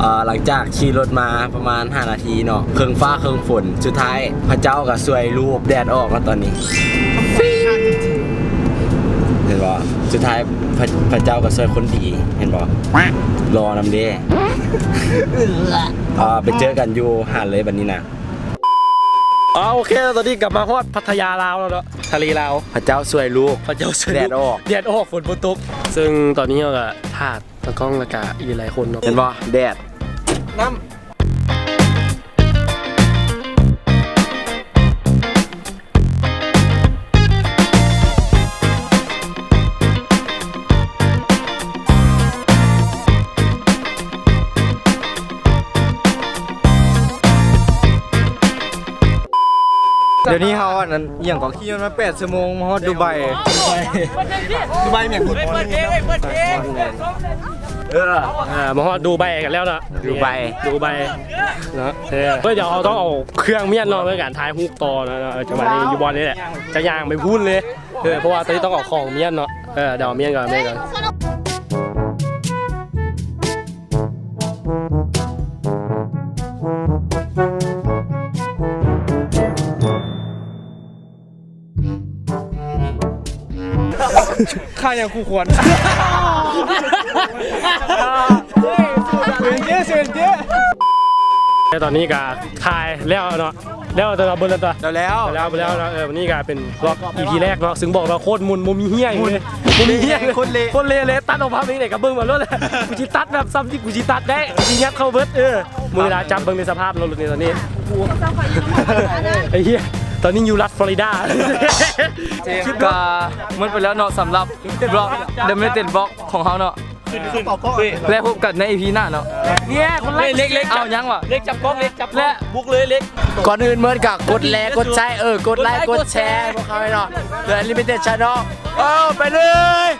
ເອີ ຫຼັງຈາກຂີ່ລົດມາປະມານຫ້ານາທີເນາະ ເຄິ່ງຟ້າເຄິ່ງຝົນ ສຸດທ້າຍພະເຈົ້າກໍຊ່ວຍລູກ ແດດອອກແລ້ວຕອນນີ້ ເຫັນບໍ່? ສຸດທ້າຍພະ ພະເຈົ້າກໍຊ່ວຍຄົນດີ ເຫັນບໍ່? ລໍນຳເດ້ ເອີ ໄປເຈີກັນຢູ່ຫັ້ນເລີຍບັດນີ້ນະ. ອາ ໂອເຄ ຕອນນີ້ກັບມາຮອດພັດທະຍາລາວແລ້ວເນາະ ທະເລລາວ ພະເຈົ້າຊ່ວຍລູກ ພະເຈົ້າຊ່ວຍລູກ ແດດອອກ ແດດອອກ ຝົນບໍ່ຕົກ ເຊິ່ງຕອນນີ້ເຮົາກໍຖ້າຕາກ້ອງ ແລ້ວກໍອີກຫຼາຍໆຄົນເນາະ ເຫັນບໍ່? ແດດ ນ້ຳ. ດຽວນີ້ເຮົາ ອັນນັ້ນ ອີ່ຫຍັງກໍ ຂີ່ລົດມາແປດຊົ່ວໂມງ ມາຮອດດູໄບ ດູໄບແມ່ນ ເປີດເພງ ເປີດເພງ ເອີ ອ່າ ມາຮອດດູໄບກັນແລ້ວເນາະ ດູໄບ ດູໄບເນາະ ເອີ ເອີ ດຽວເຮົາຕ້ອງເອົາເຄື່ອງມ້ຽນເນາະ ເພື່ອການຖ່າຍຮູບຕໍ່ເນາະ ເອີ ຈັງຫວະນີ້ຢູ່ບ່ອນນີ້ແຫຼະ ຈະຍ່າງໄປພຸ້ນເລີຍ ເອີ ເພາະວ່າຕອນນີ້ຕ້ອງເອົາຂອງມ້ຽນເນາະ ເອີ ດຽວເອົາມ້ຽນກ່ອນ ເອົາມ້ຽນກ່ອນ. ຄ່າຫຍັງຄູ່ຄວນ ເປັນເຈ້ ເປັນເຈ້ ແຕ່ຕອນນີ້ກໍຖ່າຍແລ້ວເນາະ ແລ້ວແຕ່ວ່າເບິ່ງກັນຕົວະ ແລ້ວ ແລ້ວ ແລ້ວ ແລ້ວເນາະ ເອີ ວັນນີ້ກໍເປັນວລັອກ ອີພີ ແລກເນາະ ຊຶ່ງບອກເລີຍໂຄດໝຸ່ນ ບໍ່ມີເຫື່ອອີກເລີຍ ບໍ່ມີເຫື່ອອີກເລີຍ ໂຄດເລະ ໂຄດເລະເລີຍ ຕັດອອກພາບນີ້ໄດ້ກໍເບິ່ງມາໂລດແຫຼະ ກູຊິຕັດແບບຊ່ຳທີ່ກູຊິຕັດໄດ້ ກູຊິຫຍັບເຂົ້າເບິດ ເອີ ມື້ລາຈັບເບິ່ງໃນສະພາບລົດນີ້ຕອນນີ້ ໄອ້ເຫຍ ຕອນນີ້ຢູ່ລັດຟລໍຣິດາ ຄລິບກໍໝົດໄປແລ້ວເນາະ ສຳລັບວລັອກ The Method Vlog ຂອງເຮົາເນາະ ແລ້ວພົບກັນໃນ ອີພີ ໜ້າເນາະ ເນຍ ຄົນແລກ ເລັກໆ ເອົາຫຍັງວະ ເລັກຈັບກ້ອງ ເລັກຈັບກ້ອງ ແລະ ບຸກເລີຍເລັກ ກ່ອນອື່ນໝົດກໍກົດແລ ກົດແຊ ເອີ ກົດໄລ ກົດແຊ ພວກເຮົາເນາະ The Unlimited Channel ເອີ ໄປເລີຍ.